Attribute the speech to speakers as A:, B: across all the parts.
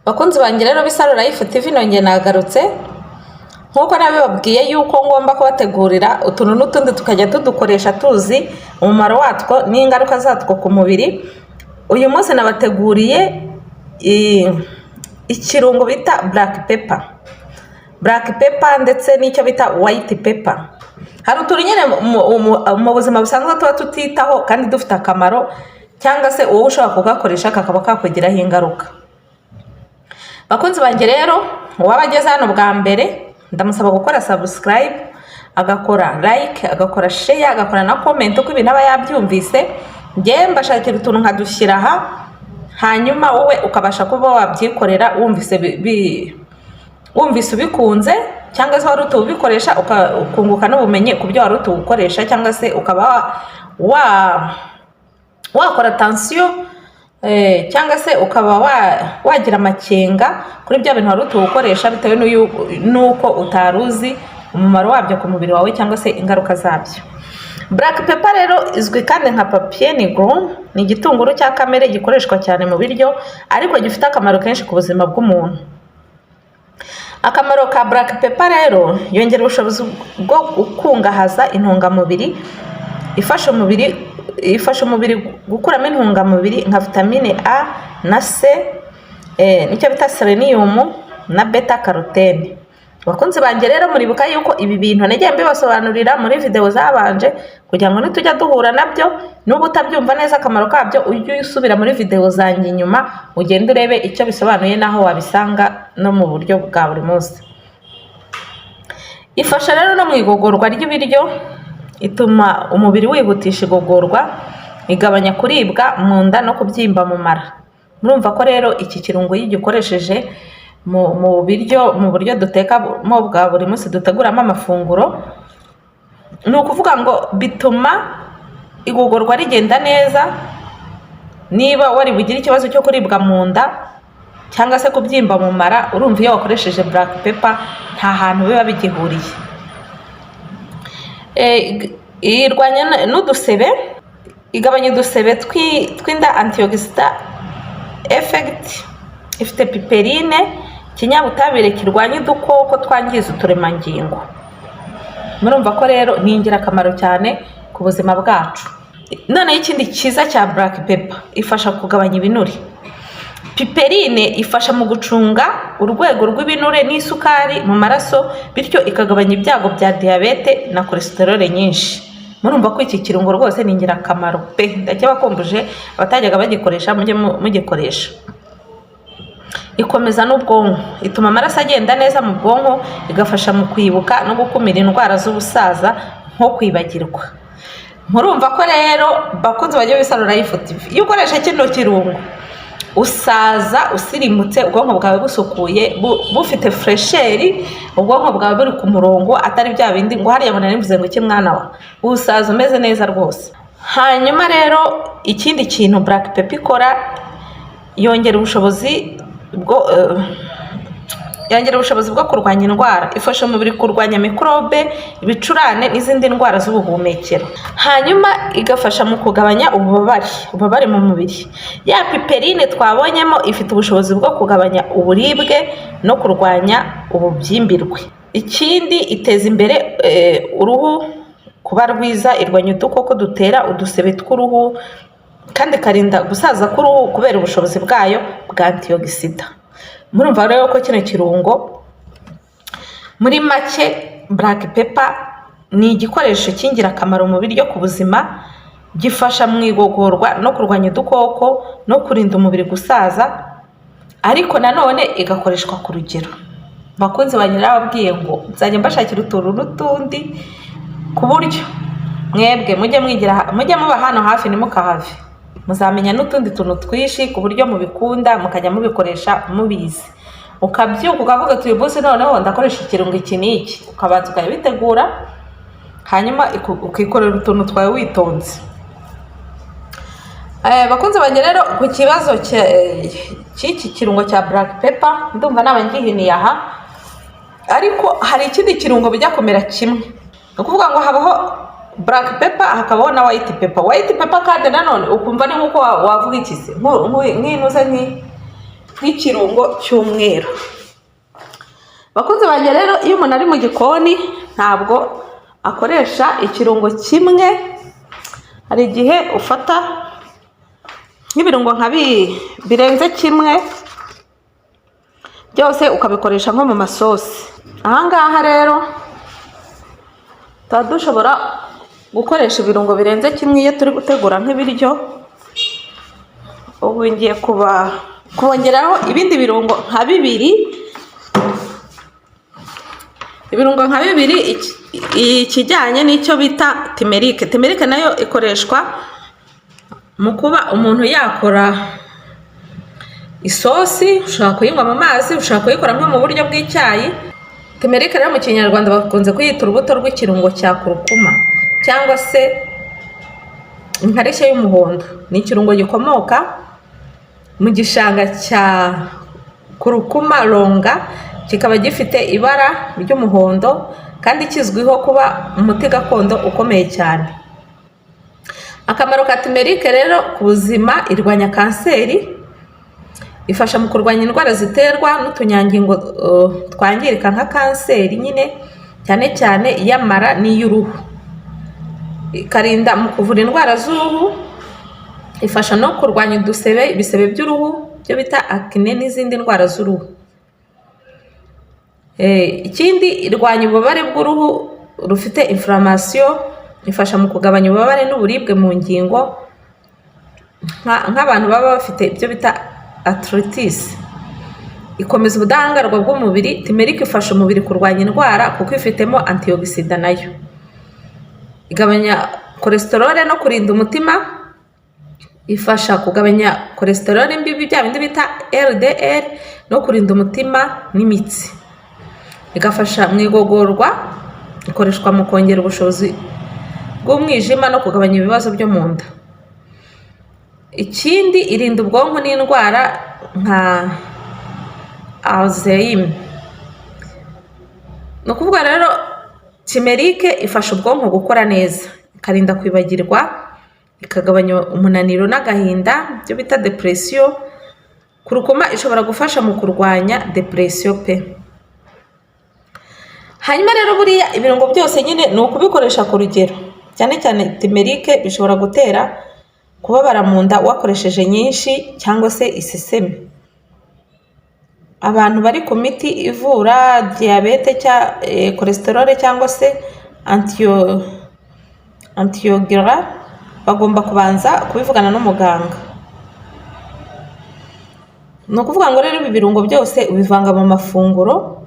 A: Bakunzi banjye rero b'Isaro Life TV, nongeye nagarutse nk'uko nabibabwiye yuko ngomba kubategurira utuntu n'utundi tukajya tudukoresha tuzi umumaro watwo n'ingaruka zatwo ku mubiri. Uyu munsi nabateguriye ikirungo bita black pepper, black pepper ndetse n'icyo bita white pepper. Hari utuntu nyine mu buzima busanzwe tuba tutitaho kandi dufite akamaro, cyangwa se wowe ushobora kugakoresha kakaba kakugiraho ingaruka. Bakunzi banjye rero, uwaba ageze hano bwa mbere ndamusaba gukora subscribe, agakora like, agakora share, agakora na comment uko ibintu aba yabyumvise. Njye mbashakira utuntu nkadushyira aha, hanyuma wowe ukabasha kuba wabyikorera wumvise wumvise ubikunze, cyangwa se wari utuwubikoresha ukunguka n'ubumenyi ku byo wari utuwukoresha, cyangwa se ukaba wakora tansiyo, cyangwa se ukaba wagira amakenga kuri bya bintu wari utuwukoresha bitewe n'uko utari uzi umumaro wabyo ku mubiri wawe cyangwa se ingaruka zabyo. Black pepper rero izwi kandi nka piper nigrum, ni igitunguru cya kamere gikoreshwa cyane mu biryo, ariko gifite akamaro kenshi ku buzima bw'umuntu. Akamaro ka black pepper rero, yongera ubushobozi bwo gukungahaza intungamubiri, ifasha umubiri gukuramo intungamubiri nka vitamine A na C, nicyo bita selenium na beta carotene. Bakunzi banjye rero, muribuka yuko ibi bintu nagiye mbibasobanurira muri videwo zabanje, kugira ngo nitujya duhura nabyo, nuba utabyumva neza akamaro kabyo, ujye usubira muri videwo zanjye inyuma, ugende urebe icyo bisobanuye n'aho wabisanga no mu buryo bwa buri munsi. Ifasha rero no mu igogorwa ry'ibiryo, ituma umubiri wihutisha igogorwa, igabanya kuribwa mu nda no kubyimba mu mara. Murumva ko rero iki kirungo iyo ugikoresheje mu biryo, mu buryo dutekamo bwa buri munsi, duteguramo amafunguro, ni ukuvuga ngo bituma igogorwa rigenda neza. Niba wari bugire ikibazo cyo kuribwa mu nda cyangwa se kubyimba mu mara, urumva iyo wakoresheje black pepper nta hantu biba bigihuriye. Irwanya n'udusebe, igabanya udusebe tw'inda, antioxidant effect. Ifite piperine, ikinyabutabire kirwanya udukoko twangiza uturemangingo. Murumva ko rero ni ingirakamaro cyane ku buzima bwacu. Noneho ikindi cyiza cya black pepper, ifasha kugabanya ibinure. Piperine ifasha mu gucunga urwego rw'ibinure n'isukari mu maraso, bityo ikagabanya ibyago bya diyabete na cholesterol nyinshi. Murumva ko iki kirungo rwose ni ingirakamaro pe! Ndacyabakumbuje, abatajyaga bagikoresha mujye mugikoresha. Ikomeza n'ubwonko, ituma amaraso agenda neza mu bwonko, igafasha mu kwibuka no gukumira indwara z'ubusaza nko kwibagirwa. Murumva ko rero, bakunzi bajya b'Isaro Life TV, iyo ukoresha kino kirungo usaza usirimutse, ubwonko bwawe busukuye, bufite fraîcheur, ubwonko bwawe buri ku murongo, atari bya bindi ngo hariya ngo nari ngo iki mwana wa. Usaza umeze neza rwose. Hanyuma rero ikindi kintu black pepper ikora, yongera ubushobozi bwo kurwanya indwara, ifasha umubiri kurwanya mikorobe, ibicurane n'izindi ndwara z'ubuhumekero. Hanyuma igafasha mu kugabanya ububabare mu mubiri. Ya piperine twabonyemo ifite ubushobozi bwo kugabanya uburibwe no kurwanya ububyimbirwe. Ikindi, iteza imbere uruhu kuba rwiza, irwanya udukoko dutera udusebe tw'uruhu, kandi ikarinda gusaza k'uruhu kubera ubushobozi bwayo bwa antioxidant. Murumva rero ko kino kirungo, muri make, black pepper ni igikoresho cy'ingirakamaro mu biryo, ku buzima. Gifasha mu igogorwa no kurwanya udukoko no kurinda umubiri gusaza, ariko nanone igakoreshwa ku rugero. Bakunzi banjye, narababwiye ngo nzajya mbashakira utuntu n'utundi, ku buryo mwebwe mujye mwigira, mujye muba hano hafi, ntimukahave, muzamenya n'utundi tuntu twinshi, ku buryo mubikunda mukajya mubikoresha mubizi. Ukabyuka ukavuga uti: "Uyu munsi noneho ndakoresha ikirungo iki n'iki", ukabanza ukabitegura, hanyuma ukikorera utuntu twawe witonze. Bakunzi banjye rero, ku kibazo cy'iki kirungo cya black pepper, ndumva naba ngihiniye aha. Ariko hari ikindi kirungo bijya kumera kimwe. Ni ukuvuga ngo habaho black pepper, hakabaho na white pepper. White pepper kandi nanone ukumva ni nk'uko wavuga iki se, nk'inuze. nk'ikirungo cy'umweru. Bakunzi banjye rero, iyo umuntu ari mu gikoni ntabwo akoresha ikirungo kimwe. Hari igihe ufata nk'ibirungo nka birenze kimwe byose, ukabikoresha nko mu masosi. Aha ngaha rero tuba dushobora gukoresha ibirungo birenze kimwe iyo turi gutegura nk'ibiryo. Ubu ngiye kuba kongeraho ibindi birungo nka bibiri, ibirungo nka bibiri, ikijyanye n'icyo bita turmeric. Turmeric nayo ikoreshwa mu kuba umuntu yakora isosi. Ushobora kuyinywa mu mazi, ushobora kuyikora nko mu buryo bw'icyayi. Turmeric rero mu Kinyarwanda bakunze kuyita urubuto rw'ikirungo cya curcuma cyangwa se inkarishya y'umuhondo. Ni ikirungo gikomoka mu gishanga cya Curcuma longa, kikaba gifite ibara ry'umuhondo kandi kizwiho kuba umuti gakondo ukomeye cyane. Akamaro ka turmeric rero ku buzima: irwanya kanseri, ifasha mu kurwanya indwara ziterwa n'utunyangingo twangirika nka kanseri nyine, cyane cyane iy'amara n'iy'uruhu, ikarinda mu kuvura indwara z'uruhu, ifasha no kurwanya udusebe, ibisebe by'uruhu byo bita acné n'izindi ndwara z'uruhu. Ikindi, irwanya ububabare bw'uruhu rufite inflammation, ifasha mu kugabanya ububabare n'uburibwe mu ngingo nk'abantu baba bafite ibyo bita arthritis. Ikomeza ubudahangarwa bw'umubiri. Turmeric ifasha umubiri kurwanya indwara kuko ifitemo antioxidant. Nayo igabanya cholesterol no kurinda umutima. Ifasha kugabanya cholesterol mbi, bya bindi bita LDL, no kurinda umutima n'imitsi. Igafasha mu igogorwa, ikoreshwa mu kongera ubushobozi bw'umwijima no kugabanya ibibazo byo mu nda. Ikindi, irinda ubwonko n'indwara nka Alzheimer. Ni ukuvuga rero turmeric ifasha ubwonko gukora neza, ikarinda kwibagirwa, ikagabanya umunaniro n'agahinda, ibyo bita depression. Curcuma ishobora gufasha mu kurwanya depression pe. Hanyuma rero buriya ibirungo byose nyine ni ukubikoresha ku rugero, cyane cyane turmeric bishobora gutera kubabara mu nda wakoresheje nyinshi cyangwa se iseseme. Abantu bari ku miti ivura diyabete cya cholesterol cyangwa se anticoagulant bagomba kubanza kubivugana n'umuganga. Ni ukuvuga ngo rero ibi birungo byose ubivanga mu mafunguro,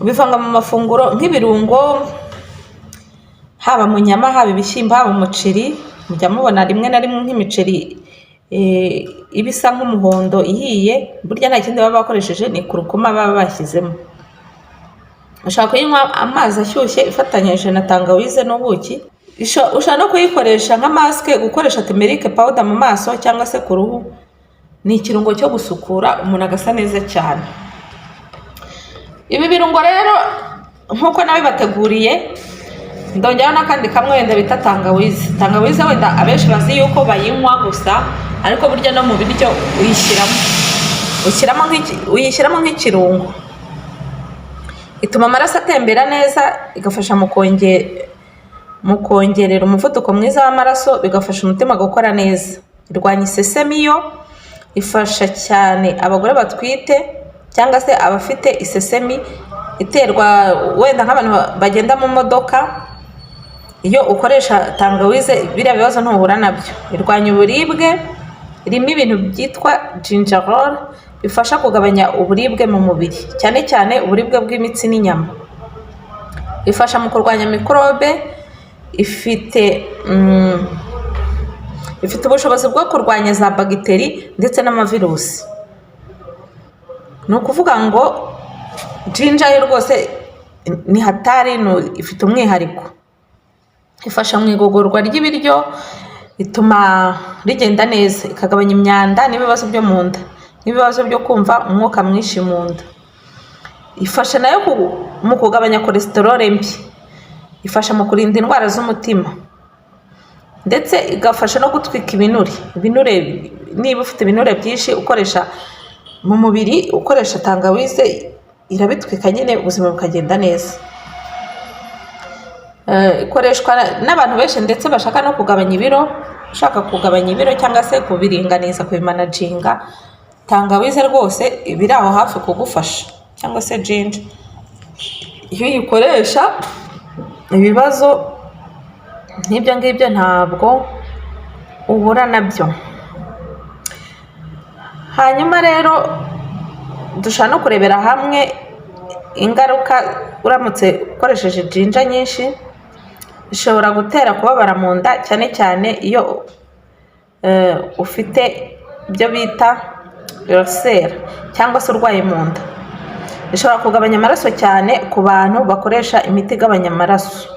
A: ubivanga mu mafunguro nk'ibirungo, haba mu nyama, haba ibishyimbo, haba umuceri. Mujya mubona rimwe na rimwe nk'imiceri iba isa nk'umuhondo ihiye, burya nta kindi baba bakoresheje, ni curcuma baba bashyizemo. Ushobora kuyinywa amazi ashyushye ifatanyije na tangawize n'ubuki. Ushobora no kuyikoresha nka masque. Gukoresha turmeric powder mu maso cyangwa se ku ruhu ni ikirungo cyo gusukura umuntu agasa neza cyane. Ibi birungo rero nk'uko nabibateguriye, ndongeraho n'akandi kamwe wenda bita tangawizi. Tangawizi wenda abenshi bazi yuko bayinywa gusa, ariko burya no mu biryo uyishyiramo, uyishyiramo nk'ikirungo. Ituma amaraso atembera neza, igafasha mu kongerera umuvuduko mwiza w'amaraso, bigafasha umutima gukora neza. Irwanya isesemi, yo ifasha cyane abagore batwite cyangwa se abafite isesemi iterwa wenda nk'abantu bagenda mu modoka. Iyo ukoresha tangawize biriya bibazo ntuhura nabyo. Irwanya uburibwe, irimo ibintu byitwa gingerol bifasha kugabanya uburibwe mu mubiri, cyane cyane uburibwe bw'imitsi n'inyama. Ifasha mu kurwanya mikorobe, ifite ubushobozi bwo kurwanya za bagiteri ndetse n'amavirusi. Ni ukuvuga ngo ginger yo rwose ni hatari, ifite umwihariko. Ifasha mu igogorwa ry'ibiryo, ituma rigenda neza, ikagabanya imyanda n'ibibazo byo mu nda n'ibibazo byo kumva umwuka mwinshi mu nda. Ifasha nayo mu kugabanya cholesterol mbi, ifasha mu kurinda indwara z'umutima. Ndetse igafasha no gutwika ibinure. Ibinure, niba ufite ibinure byinshi ukoresha mu mubiri, ukoresha tangawize irabitwika nyine, ubuzima bukagenda neza. Ikoreshwa n'abantu benshi ndetse bashaka no kugabanya ibiro. Ushaka kugabanya ibiro cyangwa se kubiringaniza, kubimanaginga, tangawize rwose iba iri aho hafi kugufasha, cyangwa se ginger. Iyo uyikoresha, ibibazo nk'ibyo ngibyo ntabwo uhura nabyo. Hanyuma rero dushobora no kurebera hamwe ingaruka uramutse ukoresheje ginger nyinshi. Ishobora gutera kubabara mu nda, cyane cyane iyo ufite ibyo bita ulcer cyangwa se urwaye mu nda. Ishobora kugabanya amaraso cyane ku bantu bakoresha imiti igabanya amaraso.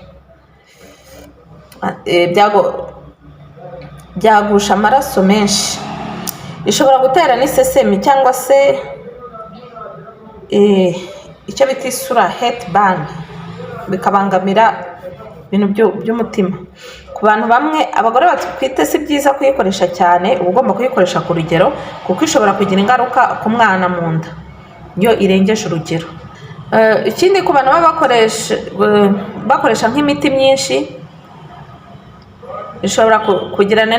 A: Byagusha amaraso menshi. Ishobora gutera n'isesemi cyangwa se icyo bita isura, heartburn, bikabangamira ibintu by'umutima ku bantu bamwe. Abagore batwite si byiza kuyikoresha cyane, uba ugomba kuyikoresha ku rugero, kuko ishobora kugira ingaruka ku mwana mu nda iyo irengeje urugero. Ikindi, ku bantu baba bakoresha nk'imiti myinshi, ishobora kugirana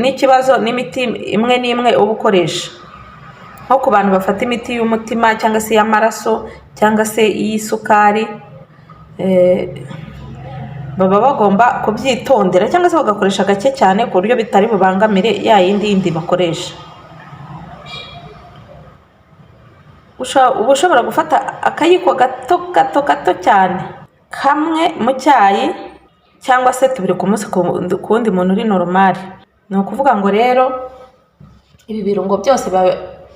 A: n'ikibazo n'imiti imwe n'imwe uba ukoresha, nko ku bantu bafata imiti y'umutima cyangwa se iy'amaraso cyangwa se iy'isukari, baba bagomba kubyitondera cyangwa se bagakoresha gake cyane ku buryo bitari bubangamire ya yindi yindi bakoresha. Uba ushobora gufata akayiko gato gato gato cyane kamwe mu cyayi, cyangwa se tubiri ku munsi ku wundi muntu uri normal. Ni ukuvuga ngo rero ibi birungo byose biba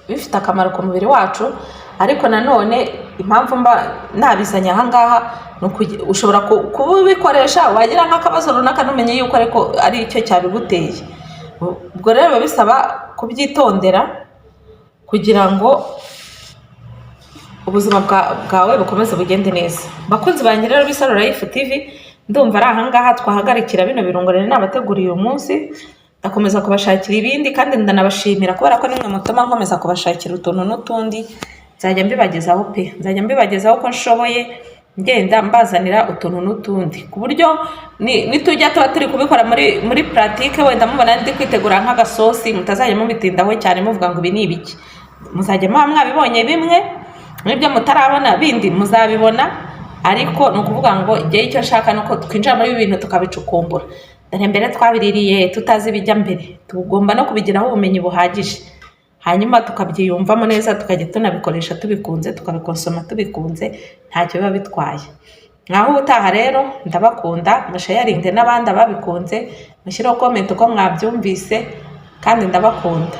A: bifite akamaro ku mubiri wacu, ariko nanone impamvu mba nabizanye aha ngaha ni ushobora kuba ubikoresha, wagira nk'akabazo runaka, ntumenye yuko ariko ari cyo cyabiguteye. Ubwo rero biba bisaba kubyitondera kugira ngo ubuzima bwawe bukomeze bugende neza. Bakunzi banjye rero b'Isaro Life TV, ndumva ari ahangaha twahagarikira bino birungo rero nabateguriye uyu munsi. Ndakomeza kubashakira ibindi, kandi ndanabashimira kubera ko nimwe mutuma nkomeza kubashakira utuntu n'utundi. Nzajya mbibagezaho pe, nzajya mbibagezaho uko nshoboye, ngenda mbazanira utuntu n'utundi, ku buryo nitujya tuba turi kubikora muri pratique, wenda mubona ndi kwitegura nk'agasosi, mutazajya mubitindaho cyane muvuga ngo ibi ni ibiki. Muzajya muba mwabibonye bimwe n'ibyo mutarabona bindi muzabibona. Ariko ni ukuvuga ngo igihe icyo nshaka ni uko twinjira muri ibi bintu tukabicukumbura. Dore mbere twabiririye tutazi ibijya mbere, tugomba no kubigiraho ubumenyi buhagije, hanyuma tukabyiyumvamo neza, tukajya tunabikoresha tubikunze, tukabikonsoma tubikunze, ntacyo biba bitwaye. Naho ubutaha rero, ndabakunda. Musharinge n'abandi ababikunze, mushyireho comment uko mwabyumvise, kandi ndabakunda.